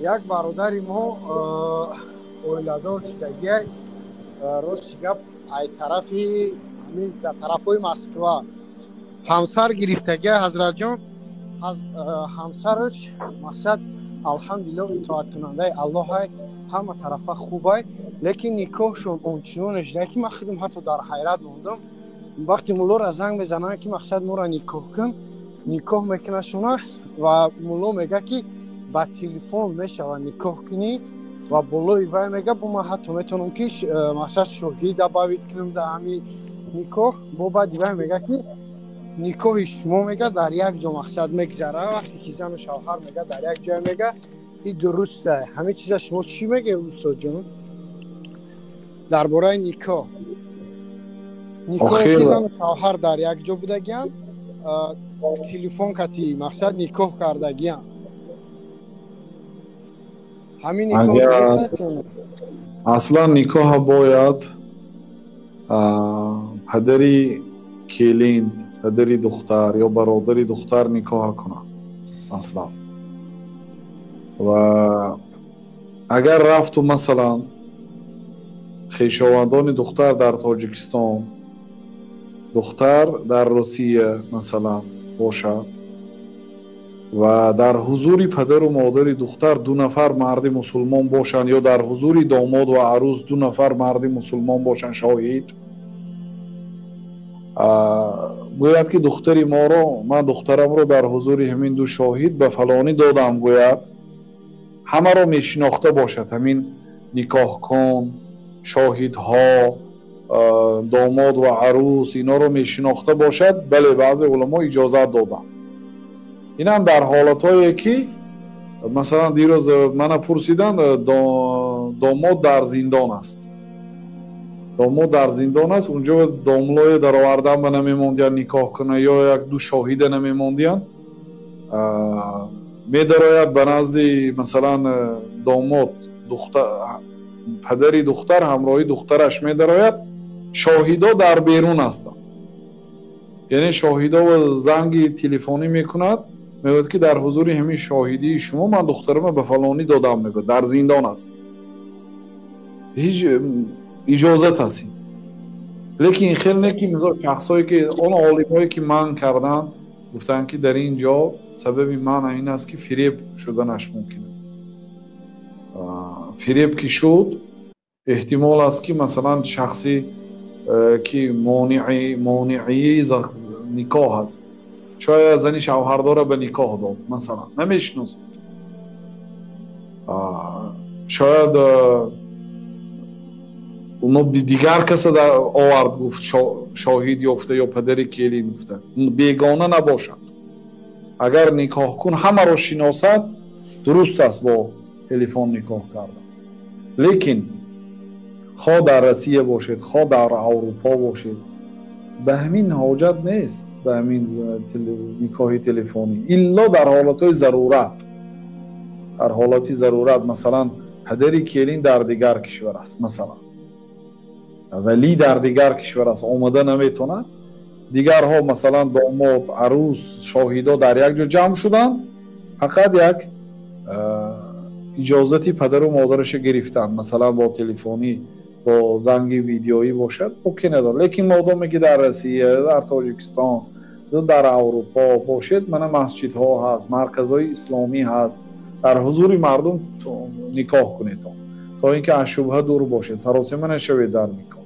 Як бародари мо оиладор шудагиай, рости гап, ай тарафи дар тарафҳои Москва ҳамсар гирифтагиай, ҳазратҷон. Ҳамсараш, мақсад, алҳамдулилло, итоаткунандаи Аллоҳай, ҳама тарафа хубай, лекин никоҳшон ончуноне шуда, ки ман худам ҳатто дар ҳайрат мондам. Вақте муллоро занг мезананд, ки, мақсад, моро никоҳ кун, никоҳ мекунашона ва мулло мега, ки ба телефон мешава никоҳ кунӣ ва болои вай мега, бо ман ҳатто метавонам, ки, мақсад, шоҳид добавить кунам дар ҳамин никоҳ. Бо баъди вай мега, ки никоҳи шумо, мега, дар як ҷо, мақсад, мегзара, вақте ки зану шавҳар, мега, дар як ҷой, мега, и дуруста. Ҳамин чиза шумо чӣ мегӯед, устодҷон, дар бораи никоҳ? Никоҳе ки зану шавҳар дар як ҷо будагиянд, телефон кати, мақсад, никоҳ кардагиянд, ҳамин никоҳ дуруст аст ё не? Аслан никоҳа бояд падари келин, падари духтар ё бародари духтар никоҳа кунад аслан. Ва агар рафту, масалан, хешовандони духтар дар Тоҷикистон, духтар дар Русия, масалан, бошад ва дар ҳузури падару модари духтар ду нафар марди мусулмон бошанд ё дар ҳузури домод ва арӯс ду нафар марди мусулмон бошанд, шоҳид гӯяд, ки духтари моро, ман духтарамро дар ҳузури ҳамин ду шоҳид ба фалонӣ додам, гӯяд, ҳамаро мешинохта бошад, ҳамин никоҳкун, шоҳидҳо, домод ва арӯс, иноро мешинохта бошад, бале, баъзе уламо иҷозат доданд. Инам дар ҳолатҳое, ки, масалан, дирӯз мана пурсиданд, домод дар зиндон аст, домод дар зиндон аст, унҷо домлое даровардан ба намемондиянд никоҳ куна ё як ду шоҳида намемондиянд. Медарояд ба назди, масалан, домод, падари духтар ҳамроҳи духтараш медарояд, шоҳидо дар берун ҳастанд, яъне шоҳидо занги телефонӣ мекунад, мегӯяд, ки дар ҳузури ҳамин шоҳидии шумо ман духтарама ба фалонӣ додам, мегӯяд, дар зиндон аст, ҳеҷ иҷозат аст. Лекин хел не, ки мисол шахсое ки он олимое ки манъ карданд, гуфтанд, ки дар ин ҷо сабаби манъ ин аст, ки фиреб шуданаш мумкин аст. Фиреб ки шуд, эҳтимол аст, ки, масалан, шахсе ки монеии никоҳ аст, шояд зани шавҳардора ба никоҳ дод, масалан, намешиносад, шояд уно дигар каса овард, гуфт, шоҳид ёфта ё падари келин гуфта, бегона набошад. Агар никоҳкун ҳамаро шиносад, дуруст аст бо телефон никоҳ кардан. Лекин хо дар Россия бошед, хо дар Аврупо бошед, ба ҳамин ҳоҷат нест, ба ҳамин никоҳи телефонӣ, илло дар ҳолатҳои зарурат. Дар ҳолати зарурат, масалан, падари келин дар дигар кишвар аст, масалан, валӣ дар дигар кишвар аст, омада наметавонад, дигарҳо, масалан, домод, арӯс, шоҳидо дар як ҷо ҷамъ шуданд, фақат як иҷозати падару модараша гирифтанд, масалан, бо телефонӣ, бо занги видеоӣ бошад, боке надорад. Лекин модоме ки дар Россия, дар Тоҷикистон, дар Аврупо бошед, мана масҷидҳо ҳаст, марказҳои исломӣ ҳаст, дар ҳузури мардум никоҳ кунед, то ин ки аз шубҳа дур бошед, саросема нашавед дар никоҳ.